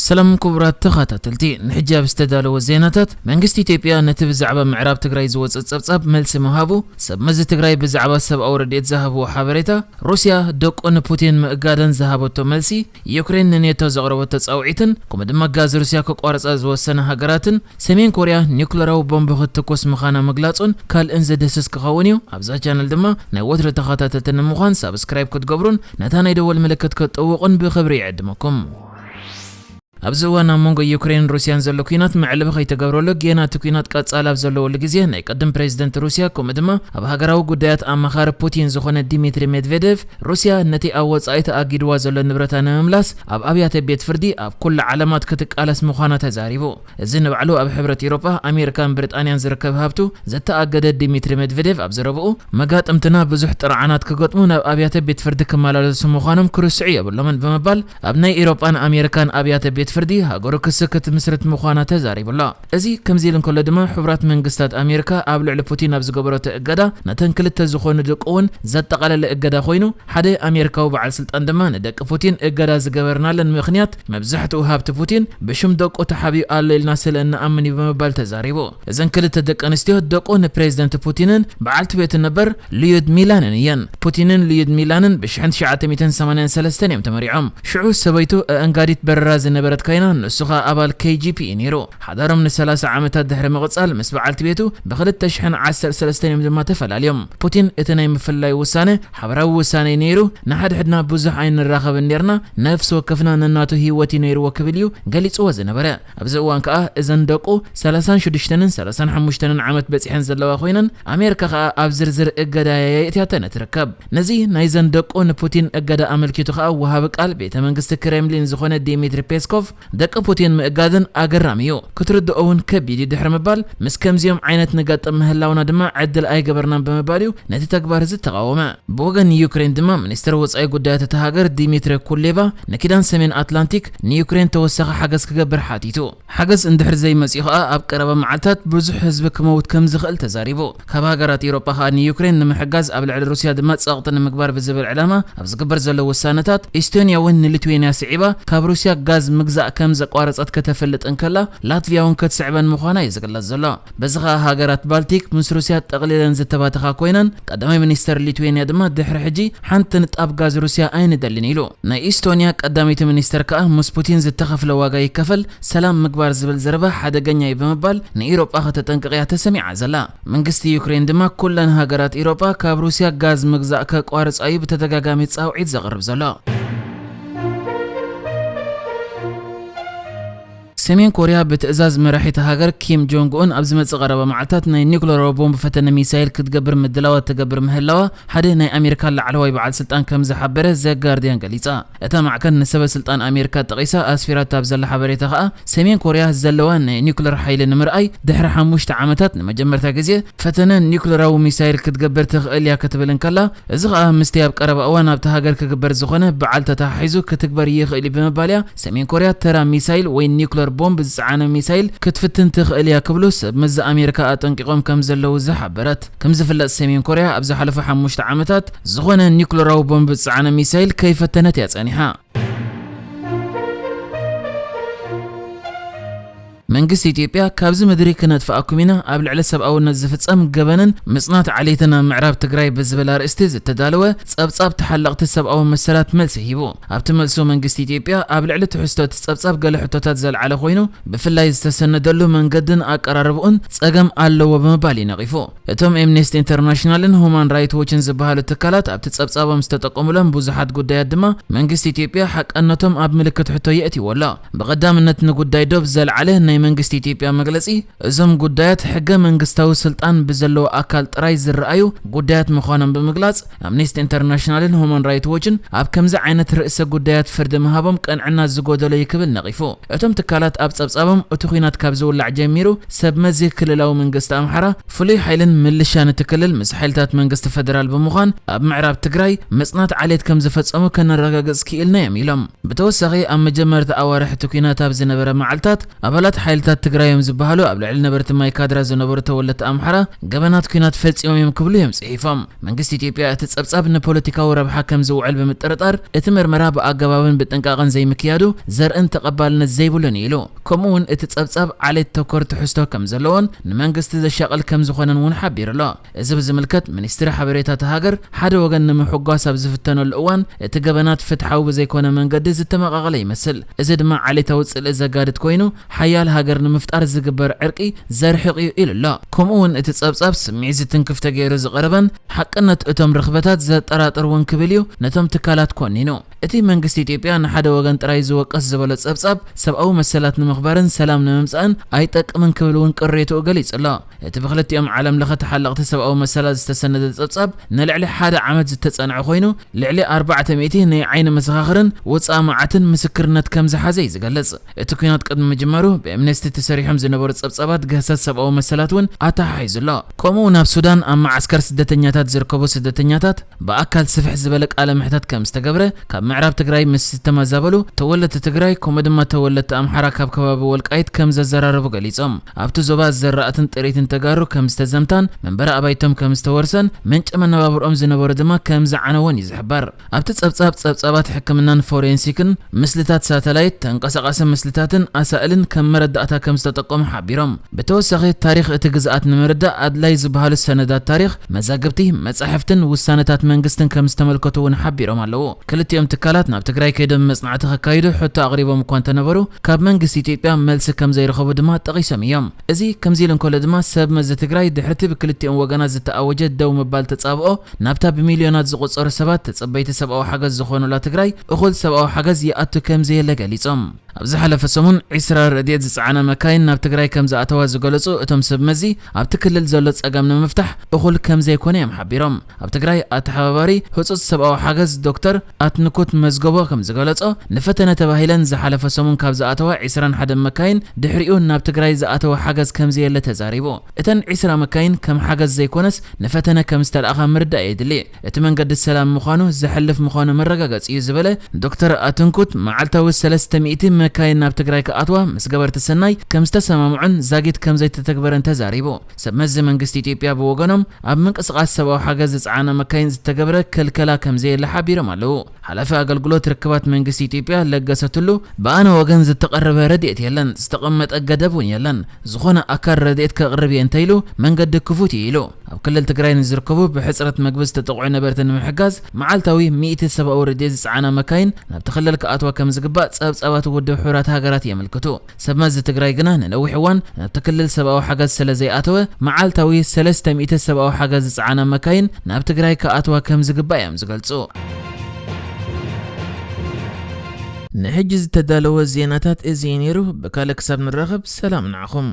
ሰላም ክቡራት ተኸታተልቲ፣ ንሕጂ ኣብ ዝተዳለወ ዜናታት፣ መንግስቲ ኢትዮጵያ ነቲ ብዛዕባ ምዕራብ ትግራይ ዝወጸ ጸብጻብ መልሲ ምሃቡ፣ ሰብ መዚ ትግራይ ብዛዕባ ሰብኣዊ ረድኤት ዝሃብዎ ሓበሬታ፣ ሩስያ ደቁ ንፑቲን ምእጋደን ዝሃበቶ መልሲ፣ ዩክሬን ንኔቶ ዘቕረበቶ ጻውዒትን፣ ከምኡ ድማ ጋዝ ሩስያ ከቋርጻ ዝወሰነ ሃገራትን፣ ሰሜን ኮርያ ኒውክለራዊ ቦምብ ክትትኩስ ምዃና ምግላጹን ካልእን ዝድህስስ ክኸውን እዩ። ኣብዛ ቻነል ድማ ናይ ወትሩ ተኸታተልቲ ንምዃን ሳብስክራይብ ክትገብሩን ነታ ናይ ደወል ምልክት ክትጥውቑን ብኽብሪ ይዕድመኩም። ኣብዚ እዋን ኣብ መንጎ ዩክሬን ሩስያን ዘሎ ኲናት መዕለቢ ከይተገብረሉ፣ ጌና እቲ ኲናት ቀጻሊ ኣብ ዘለወሉ ግዜ፣ ናይ ቅድም ፕሬዚደንት ሩስያ ከምኡ ድማ ኣብ ሃገራዊ ጉዳያት ኣማኻሪ ፑቲን ዝኾነ ዲሚትሪ ሜድቬዴቭ፣ ሩስያ ነቲ ኣብ ወጻኢ ተኣጊድዋ ዘሎ ንብረታ ንምምላስ ኣብ ኣብያተ ቤት ፍርዲ ኣብ ኩሉ ዓለማት ክትቃለስ ምዃና ተዛሪቡ። እዚ ንባዕሉ ኣብ ሕብረት ኤውሮጳ፣ ኣሜሪካን ብሪጣንያን ዝርከብ ሃብቱ ዘተኣገደ ዲሚትሪ ሜድቬዴቭ ኣብ ዘረብኡ፣ መጋጥምትና ብዙሕ ጥርዓናት ክገጥሙ ናብ ኣብያተ ቤት ፍርዲ ክመላለሱ ምዃኖም ክርስዑ የብሎምን ብምባል፣ ኣብ ናይ ኤውሮጳን ኣሜሪካን ኣብያተ ቤት ፍርዲ ሃገሩ ክሲ ክትምስርት ምዃና ተዛሪቡ ኣሎ። እዚ ከምዚ ኢሉ እንከሎ ድማ፣ ሕቡራት መንግስታት ኣሜሪካ ኣብ ልዕሊ ፑቲን ኣብ ዝገበረቶ እገዳ፣ ነተን ክልተ ዝኾኑ ደቁ እውን ዘጠቓለለ እገዳ ኮይኑ፣ ሓደ ኣሜሪካዊ በዓል ስልጣን ድማ፣ ንደቂ ፑቲን እገዳ ዝገበርናለን ምኽንያት፣ መብዛሕትኡ ሃብቲ ፑቲን ብሽም ደቁ ተሓቢኡ ኣሎ ኢልና ስለ እንኣምን እዩ ብምባል ተዛሪቡ። እዘን ክልተ ደቂ ኣንስትዮ ደቁ ንፕሬዚደንት ፑቲንን በዓልቲ ቤቱ ነበር ሉዩድሚላንን እየን። ፑቲንን ሉዩድሚላንን ብ ሽሕን ትሽዓተ ሚእትን ሰማንያን ሰለስተን እዮም ተመሪዖም። ሽዑ ሰበይቱ ኣእንጋዲት በረራ ዝነበረት ኮይና፣ ንሱ ኸኣ ኣባል ኬ ጂ ቢ እዩ ነይሩ። ሓዳሮም ንሰላሳ ዓመታት ድሕሪ ምቕጻል፣ ምስ በዓልቲ ቤቱ ብ ክልተ ሽሕን ዓሰርተ ሰለስተን እዮም ድማ ተፈላልዮም። ፑቲን እቲ ናይ ምፍልላይ ውሳነ ሓባራዊ ውሳነ እዩ ነይሩ፣ ንሓድሕድና ብዙሕ ኣይንራኸብን ኔርና፣ ነፍሲ ወከፍና ነናቱ ህይወት እዩ ነይርዎ ክብል እዩ ገሊጽዎ ዝነበረ። ኣብዚ እዋን ከኣ እዘን ደቁ ሰላሳን ሽዱሽተንን ሰላሳን ሓሙሽተንን ዓመት በጺሐን ዘለዋ ኮይነን፣ ኣሜሪካ ከኣ ኣብ ዝርዝር እገዳ የእትያተን ትርከብ። ነዚ ናይዘን ደቁ ንፑቲን እገዳ ኣመልኪቱ ከኣ ወሃቢ ቃል ቤተ መንግስቲ ክሬምሊን ዝኾነ ዲሚትሪ ፔስኮቭ፣ ደቂ ፑቲን ምእጋድን ኣገራሚ እዩ፣ ክትርድኦ እውን ከቢድ እዩ ድሕሪ ምባል፣ ምስ ከምዚኦም ዓይነት ንገጥም ምህላውና ድማ ዕድል ኣይገበርናን ብምባል እዩ ነቲ ተግባር እዚ ተቓወመ። ብወገን ዩክሬን ድማ፣ ሚኒስትር ወጻኢ ጉዳያት እታ ሃገር ዲሚትሪ ኩሌባ ንኪዳን ሰሜን ኣትላንቲክ ንዩክሬን ተወሳኺ ሓገዝ ክገብር ሓቲቱ። ሓገዝ እንድሕር ዘይመጽኡ ከኣ፣ ኣብ ቀረባ መዓልታት ብዙሕ ህዝቢ ክመውት ከም ዝኽእል ተዛሪቡ። ካብ ሃገራት ኤውሮጳ ከኣ ንዩክሬን ንምሕጋዝ፣ ኣብ ልዕሊ ሩስያ ድማ ጸቕጢ ንምግባር ብዝብል ዕላማ ኣብ ዝግበር ዘሎ ውሳነታት፣ ኢስቶንያ እውን ንሊትዌንያ ስዒባ ካብ ሩስያ ጋዝ ምግዛእ ከም ዘቋረጸት ከተፍልጥ እንከላ፣ ላትቪያ እውን ክትስዕበን ምዃና እዩ ዝግለጽ ዘሎ። በዚ ከኣ ሃገራት ባልቲክ ምስ ሩስያ ጠቕሊለን ዝተባተኻ ኮይነን፣ ቀዳማይ ሚኒስተር ሊትዌንያ ድማ ድሕሪ ሕጂ ሓንቲ ንጣብ ጋዝ ሩስያ ኣይንደልን ኢሉ። ናይ ኢስቶንያ ቀዳመይቲ ሚኒስተር ከኣ ምስ ፑቲን ዝተኸፍለ ዋጋ ይከፈል፣ ሰላም ምግባር ዝብል ዘረባ ሓደገኛ እዩ ብምባል ንኤውሮጳ ከተጠንቅቕ እያ ተሰሚዓ ዘላ። መንግስቲ ዩክሬን ድማ ኩለን ሃገራት ኤውሮጳ ካብ ሩስያ ጋዝ ምግዛእ ከቋርጻ እዩ ብተደጋጋሚ ጻውዒት ዘቕርብ ዘሎ። ሰሜን ኮርያ ብትእዛዝ መራሒት ሃገር ኪም ጆንግ ኡን ኣብ ዝመጽእ ቀረባ መዓልታት ናይ ኒውክለራዊ ቦምብ ፈተነ ሚሳይል ክትገብር ምድላዋት ትገብር ምህላዋ ሓደ ናይ ኣሜሪካ ላዕለዋይ በዓል ስልጣን ከም ዝሓበረ ዘ ጋርዲያን ገሊጻ። እታ ማዕከን ንሰበ ስልጣን ኣሜሪካ ጠቒሳ ኣስፊራታ ኣብ ዘላ ሓበሬታ ከኣ፣ ሰሜን ኮርያ ዘለዋ ናይ ኒውክለር ሓይሊ ንምርኣይ ድሕሪ ሓሙሽተ ዓመታት ንመጀመርታ ግዜ ፈተነ ኒውክለራዊ ሚሳይል ክትገብር ትኽእል እያ ክትብል እንከላ፣ እዚ ኸኣ ምስቲ ኣብ ቀረባ እዋን ኣብታ ሃገር ክግበር ዝኾነ በዓል ተተሓሒዙ ክትግበር ይኽእል እዩ ብምባል እያ ሰሜን ኮርያ ተራ ሚሳይል ወይ ኒውክለር ቦምብ ዝጸዓነ ሚሳይል ክትፍትን ትኽእል እያ ክብሉ ሰብ መዚ ኣሜሪካ ኣጠንቂቖም ከም ዘለዉ ዝሓበረት። ከም ዝፍለጥ ሰሜን ኮርያ ኣብ ዝሓለፉ ሓሙሽተ ዓመታት ዝኾነ ኒውክለራዊ ቦምብ ዝጸዓነ ሚሳይል ከይፈተነት እያ ጸኒሓ። መንግስቲ ኢትዮጵያ ካብዚ ምድሪ ክነጥፍኣኩም ኢና፣ ኣብ ልዕሊ ሰብኣውነት ዝፍጸም ገበንን ምጽናት ዓሌትን ኣብ ምዕራብ ትግራይ ብዝብል ኣርእስቲ ዝተዳለወ ጸብጻብ ተሓለቕቲ ሰብኣዊ መሰላት መልሲ ሂቡ። ኣብቲ መልሱ መንግስቲ ኢትዮጵያ ኣብ ልዕሊ ትሕዝቶ እቲ ጸብጻብ ገለ ሕቶታት ዘልዓለ ኮይኑ፣ ብፍላይ ዝተሰነደሉ መንገድን ኣቀራርባኡን ጸገም ኣለዎ ብምባል እዩ ነቒፉ። እቶም ኤምነስቲ ኢንተርናሽናልን ሁማን ራይት ዎችን ዝበሃሉ ትካላት ኣብቲ ጸብጻቦም ዝተጠቀሙሎም ብዙሓት ጉዳያት ድማ መንግስቲ ኢትዮጵያ ሓቀነቶም ኣብ ምልክት ሕቶ የእትይዎ ኣሎ። ብቐዳምነት ንጉዳይ ዶብ ዘልዓለ ናይ መንግስቲ ኢትዮጵያ መግለጺ፣ እዞም ጉዳያት ሕገ መንግስታዊ ስልጣን ብዘለዎ ኣካል ጥራይ ዝረኣዩ ጉዳያት ምዃኖም ብምግላጽ፣ ኣምነስቲ ኢንተርናሽናልን ሁማን ራይት ዎችን ኣብ ከምዚ ዓይነት ርእሰ ጉዳያት ፍርዲ ምሃቦም ቅንዕና ዝጎደሎ እዩ ክብል ነቒፉ። እቶም ትካላት ኣብ ጸብጻቦም፣ እቲ ኲናት ካብ ዝውላዕ ጀሚሩ፣ ሰብ መዚ ክልላዊ መንግስቲ ኣምሓራ፣ ፍሉይ ሓይልን ምልሻን እቲ ክልል ምስ ሓይልታት መንግስቲ ፈደራል ብምዃን ኣብ ምዕራብ ትግራይ ምጽናት ዓሌት ከም ዝፈጸሙ ከነረጋግጽ ክኢልና እዮም ኢሎም። ብተወሳኺ፣ ኣብ መጀመርታ ኣዋርሕ እቲ ኲናት ኣብ ዝነበረ መዓልታት፣ ኣባላት ሓይልታት ትግራይ እዮም ዝበሃሉ ኣብ ልዕሊ ነበርቲ ማይካድራ ዝነበሩ ተወለድቲ ኣምሓራ ገበናት ኲናት ፈጺሞም እዮም ክብሉ እዮም ጽሒፎም። መንግስቲ ኢትዮጵያ እቲ ጸብጻብ ንፖለቲካዊ ረብሓ ከም ዝውዕል ብምጥርጣር እቲ ምርመራ ብኣገባብን ብጥንቃቐን ዘይምክያዱ ዘርእን ተቐባልነት ዘይብሉን እዩ ኢሉ። ከምኡ እውን እቲ ጸብጻብ ዓሌት ተኮር ትሕዝቶ ከም ዘለዎን ንመንግስቲ ዘሻቕል ከም ዝኾነን እውን ሓቢሩ ኣሎ። እዚ ብዝምልከት ሚኒስትሪ ሓበሬታ እታ ሃገር ሓደ ወገን ንምሕጓስ ኣብ ዝፍተነሉ እዋን እቲ ገበናት ፍትሓዊ ብዘይኮነ መንገዲ ዝተመቓቐለ ይመስል። እዚ ድማ ዓሌታዊ ጽልኢ ዘጋድድ ኮይኑ ሓያል ሃገር ንምፍጣር ዝግበር ዕርቂ ዘርሕቕ እዩ ኢሉ ኣሎ። ከምኡ እውን እቲ ጸብጻብ ስምዒት ዝትንክፍ ተገይሩ ዝቐረበን ሓቅነት እቶም ርኽበታት ዘጠራጥር እውን ክብል እዩ ነቶም ትካላት ኮኒኑ። እቲ መንግስቲ ኢትዮጵያ ንሓደ ወገን ጥራይ ዝወቅስ ዝበሎ ጸብጻብ ሰብኣዊ መሰላት ንምኽባርን ሰላም ንምምጻእን ኣይጠቅምን ክብል እውን ቅሬትኡ ገሊጹ ኣሎ። እቲ ብክልቲኦም ዓለም ለኸ ተሓለቕቲ ሰብኣዊ መሰላት ዝተሰነደ ጸብጻብ ንልዕሊ ሓደ ዓመት ዝተጸንዐ ኮይኑ ልዕሊ ኣርባዕተ ሚእቲ ናይ ዓይኒ መሰኻኽርን ውጻእ መዓትን ምስክርነት ከም ዝሓዘ እዩ ዝገልጽ። እቲ ኲናት ቅድሚ ምጅማሩ ብኤምነስቲ ተሰሪሖም ዝነበሩ ጸብጻባት ግህሰት ሰብኣዊ መሰላት እውን ኣተሓሒዙ ኣሎ። ከምኡ እውን ኣብ ሱዳን ኣብ መዓስከር ስደተኛታት ዝርከቡ ስደተኛታት ብኣካል ስፍሕ ዝበለ ቃለ ምሕታት ከም ዝተገብረ ካብ ምዕራብ ትግራይ ምስ ዝተመዛበሉ ተወለድቲ ትግራይ ከምኡ ድማ ተወለድቲ ኣምሓራ ካብ ከባቢ ወልቃይት ከም ዘዘራረቡ ገሊጾም። ኣብቲ ዞባ ዘራእትን ጥሪትን ተጋሩ ከም ዝተዘምታን መንበሪ ኣባይቶም ከም ዝተወርሰን ምንጪ መነባብርኦም ዝነበሩ ድማ ከም ዝዓነወን እዩ ዝሕበር። ኣብቲ ጸብጻብ ጸብጻባት ሕክምናን ፎሬንሲክን ምስልታት ሳተላይት ተንቀሳቃሲ ምስልታትን ኣሳእልን ከም መረዳእታ ከም ዝተጠቀሙ ሓቢሮም። ብተወሳኺ ታሪኽ እቲ ግዝኣት ንምርዳእ ኣድላይ ዝበሃሉ ሰነዳት ታሪኽ፣ መዛግብቲ፣ መጻሕፍትን ውሳነታት መንግስትን ከም ዝተመልከቱ እውን ሓቢሮም ኣለዉ። ክልቲኦም ትካላት ናብ ትግራይ ከይዶም መጽናዕቲ ከካይዱ ሕቶ ኣቕሪቦም እኳ እንተነበሩ ካብ መንግስቲ ኢትዮጵያ መልሲ ከም ዘይረኸቡ ድማ ጠቒሶም እዮም። እዚ ከምዚ ኢሉ እንከሎ ድማ ሰብ መዚ ትግራይ ድሕርቲ ብክልቲኦም ወገናት ዝተኣወጀ ደው ምባል ተጻብኦ ናብታ ብሚልዮናት ዝቑጸሩ ሰባት ተጸበይቲ ሰብኣዊ ሓገዝ ዝኾኑላ ትግራይ እኹል ሰብኣዊ ሓገዝ ይኣቱ ከም ዘየለ ገሊጾም። ኣብ ዝሓለፈ ሰሙን ዒስራ ረድኤት ዝጸዓና መካይን ናብ ትግራይ ከም ዝኣተዋ ዝገለጹ እቶም ሰብ መዚ ኣብቲ ክልል ዘሎ ጸገም ንምፍታሕ እኹል ከም ዘይኮነ እዮም ሓቢሮም። ኣብ ትግራይ ኣተሓባባሪ ህጹጽ ሰብኣዊ ሓገዝ ዶክተር ኣትንኩት መዝገቦ ከም ዝገለጾ ንፈተነ ተባሂለን ዝሓለፈ ሰሙን ካብ ዝኣተዋ ዒስራን ሓደን መካይን ድሕሪኡ ናብ ትግራይ ዝኣተወ ሓገዝ ከም ዘየለ ተዛሪቡ። እተን ዒስራ መካይን ከም ሓገዝ ዘይኮነስ ንፈተነ ከም ዝተለኣኻ ምርዳእ የድሊ። እቲ መንገዲ ሰላም ምዃኑ ዘሕልፍ ምዃኑ መረጋገጺ እዩ ዝበለ ዶክተር ኣትንኩት መዓልታዊ ሰለስተ ሚእቲ መካይን ናብ ትግራይ ክኣትዋ ምስ ገበርቲ ሰናይ ከም ዝተሰማምዑን ዛጊት ከም ዘይተተግበረን ተዛሪቡ። ሰብ መዚ መንግስቲ ኢትዮጵያ ብወገኖም ኣብ ምንቅስቃስ ሰብኣዊ ሓገዝ ዝጸዓና መካይን ዝተገብረ ክልከላ ከም ዘየለ ሓቢሮም ኣለዉ። ሓላፊ ኣገልግሎት ርክባት መንግስቲ ኢትዮጵያ ለገሰ ቱሉ ብኣነ ወገን ዝተቐረበ ረድኤት የለን፣ ዝተቐመጠ ገደብ እውን የለን። ዝኾነ ኣካል ረድኤት ከቕርብ እየ እንተኢሉ መንገዲ ክፉት እዩ ኢሉ። ኣብ ክልል ትግራይ ንዝርከቡ ብሕፅረት መግቢ ዝተጠቕዑ ነበርቲ ንምሕጋዝ መዓልታዊ ሚእቲ ሰብኣዊ ረድኤት ዝፀዓና መካይን ናብቲ ክልል ክኣትዋ ከም ዝግባእ ፀብፃባት ውድብ ሕቡራት ሃገራት የመልክቱ። ሰብ መዚ ትግራይ ግና ንነዊሕ እዋን ናብቲ ክልል ሰብኣዊ ሓገዝ ስለ ዘይኣተወ መዓልታዊ ሰለስተ ሚእቲ ሰብኣዊ ሓገዝ ዝፀዓና መካይን ናብ ትግራይ ክኣትዋ ከም ዝግባእ እዮም ዝገልፁ። ንሕጂ ዝተዳለወ ዜናታት እዚ እዩ ነይሩ። ብካልእ ክሳብ ንራኸብ ሰላም ንዓኹም።